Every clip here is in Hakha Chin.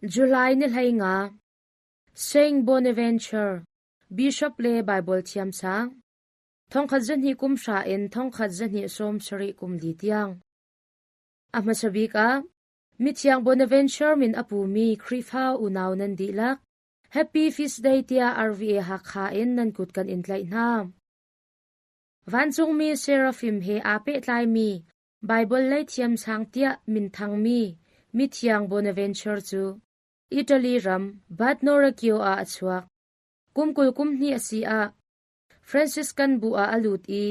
July ni 15, Saint Bonaventure, Bishop le Baibal thiamsang, 1200 kum hra in 1270 kum li tiang. A hmasa bik ah, Mithiang Bonaventure min a pumi Khrihfa unau nan dihlak, Happy Feast Day tiah RVA Hakha in nan kut kan in tlaih hna. Vancungmi Seraphim he aa pehtlaimi Baibal lei thiamsang tiah minthangmi mithiang Bonaventure cu Italy ram Batnorakio ah a chuak. Kum 20 kum hnih a si ah Franciscan bu ah a lut i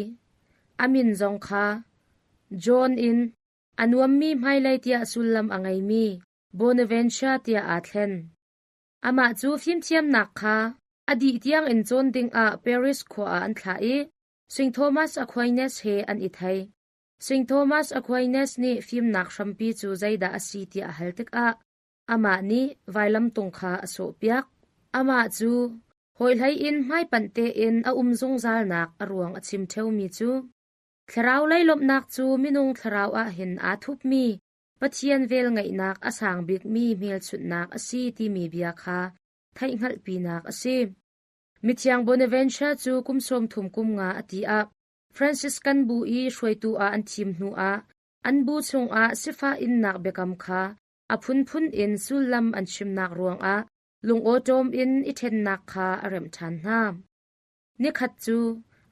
a min zong kha John in a nuammi hmailei tiah sullam a ngeimi Bonaventure tiah aa thlen. Amah cu fimthiamnak kha a dih tiangin cawn dingah Paris khua ah an thlah i St. Thomas Aquinas he an i thei. St. Thomas Aquinas nih fimnak hrampi cu zeidah a si tiah a hal tikah amah nih vailamtung kha a sawhpiak. Amah cu hawihlei in hmaipanh tein a um zungzalnak a ruang a chim ṭheumi cu thlarau lei lawmhnak cu minung thlarau ah hin aa thupmi Pathian velngeihnak a sang bikmi hmelchunhnak a si timi bia kha theihhngalhpinak a si. Mithiang Bonaventure cu kum 30 kum nga a ti ah Franciscan bu i hruaitu ah an thim hnuah an bu chungah sifah innak biakam kha a phunphun in sullam an chimnak ruangah lungawṭawm in i ṭhennak kha a remh ṭhan hna. Nikhat cu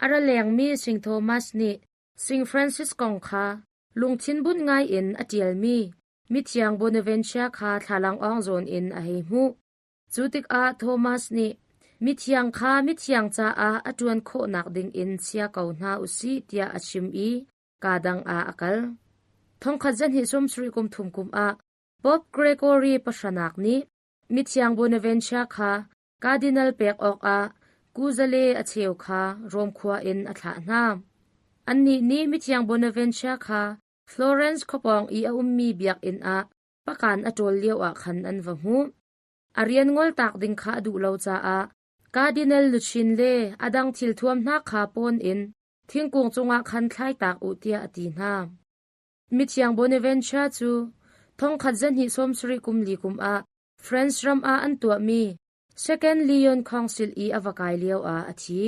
a ra lengmi Sing Thomas nih Sing Francis kong kha lungthin bunh ngaiin a ṭialmi mithiang Bonaventure kha thlalangawng zawn in a hei hmuh. Cu tikah Thomas nih mithiang kha mithiang caah a ṭuan khawhnak dingin chia ko hna u sih tiah a chim i kaa dang ah a kal. Thongkhat zahnih sawmsarih kum thum kum ah Pope Gregory pahranak nih mithiang Bonaventure kha cardinal pek awkah kuzale a cheu kha Rom khua in a thlah hna. Annih nih mithiang Bonaventure kha Florence khuapawng i a ummi biakinn ah pakan a ṭawl lioah khan an va hmuh. A rian ngoltak ding kha a duh lo caah cardinal luchin le a dang thilthuam hna kha pawn in thingkung cungah khan thlaitak u tiah a ti hna. Mithiang Bonaventure cu thongkhat zahnih sawmsarih kum li kum ah France ram ah an tuahmi Second Lyon Council i a va kai lioah a thi.